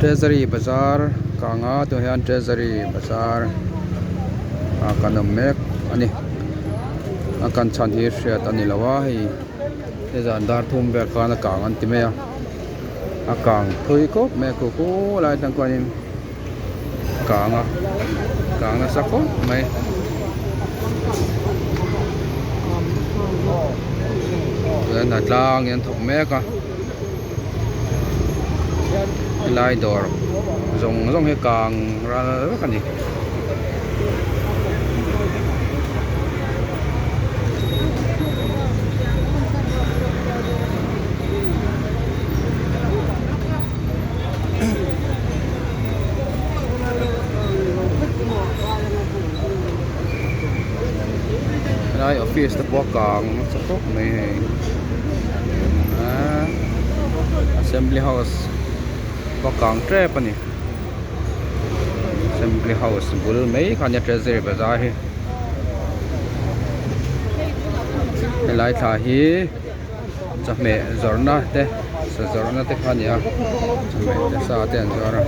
Treasury bazar kang a tunah hian treasury bazar ah kan awm mek a ni a kan chhan hi hriat a ni lo a hei nizan dar thum vel khan a kang an ti mai a a kang thui khawp mai a khu khulai atang khuanin kang a kang nasa khawp mai. Chuan a tlang in an thawk mek a helai dawr zawng zawng hi kang ral vek a ni. Helai office te pawh a kang nasa khawp mai hei ahh assembly house pawh a kang tep a ni assembly house bul mai kha ania treasury bazar hi helai thla hi. Chawhmeh zawrhna te sa zawrhna te kha a ni a chawhmeh te sa te an zuar a.